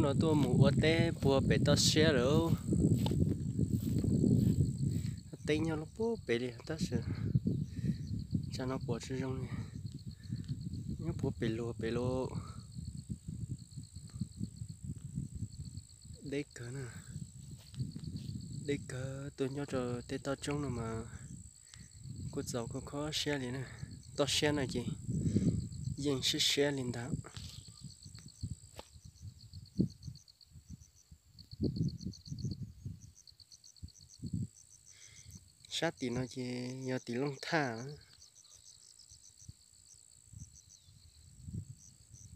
No tuaj mus ua teb puag pem toj siab lawm. Teb nyob lub puag pem li tab sis tsam no pom tsis zoo li. Nyob puag pem luag pem lawm. Deb kawg na, deb kawg. Tuaj nyob rau tej toj roob no mas kuj txaus kho kho siab li na. Toj siab no ces yeej siab siab li ntag. Sab tim no ces yog tim Looj Thaj.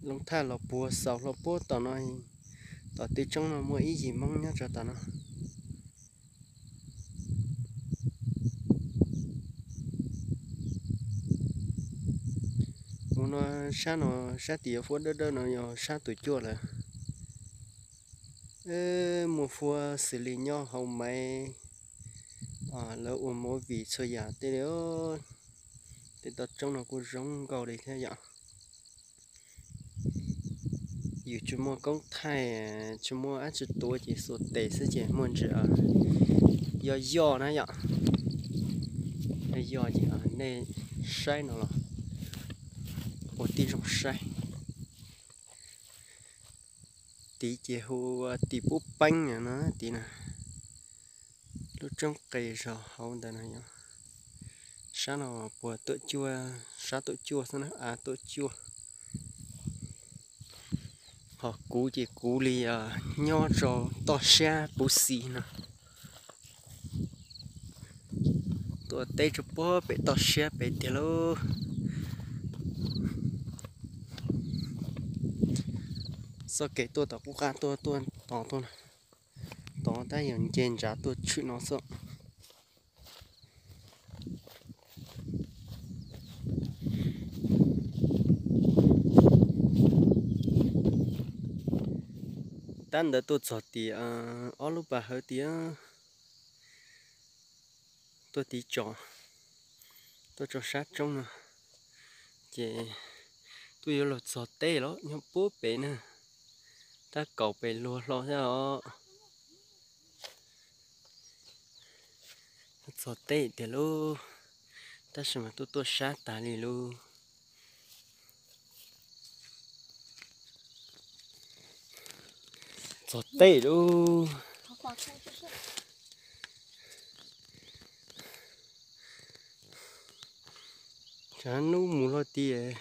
Looj Thaj los puag xaus hlo puag tom no, tom tw roob no muaj ib yim Hmoob nyob rau tom no. Mus no, sab no, sab tim yuav fuab dawb dawb no yog sab Tus Cuaj lawm. Muaj fuab xws li nyob hauv maiv, lawv ua movie txhua yam tej li. Tej toj roob no kuj zoo nkauj li thiab yom. Yus tsis muaj koob thaij, tsis muaj dab tsi tuav ces xuas tes xwb ces muaj ntsis yoj yoj na yom. Yoj yoj ces nej saib no los ua tib zoo saib. Tid ces hu ua tim Pub Peeb no tid na. Lub roob qes zog hauv ntawd no yom. Sab no puag Tuam Cuaj, sab Tuam Cuaj xwb na, av Tuam Cuaj. Ho kuv ces kuv li nyob rau toj siab Puv Xis no. Tuaj teb rau puag pem toj siab pem tiag lauj. Txoj kev tuaj tom qub qab tuaj, tuaj tod tuaj, tod tab yog nce ntsa tuaj tshwm no xwb. Tab ntawd tuaj txog tim ob lub pas hawv tiag, tuaj tiv tso, tuaj tso sab roob no, ces tuaj yuav luag txog teb los nyob puag pem na, tab kaum pes luag hlo thiab os. Txog teb tiag lauj, tab sis mas tuaj tuaj sab tas li lauj. Txog teb lauj. Tsam hnub mus hlo tiag,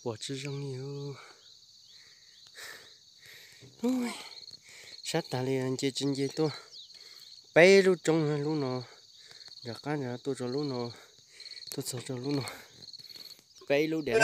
pom tsis zoo li. Sab tas li, nce tsis nce tuaj peb lub roob, lub no nram qab, nram tuaj rau lub no, tuaj txog rau lub no, peb lub diam.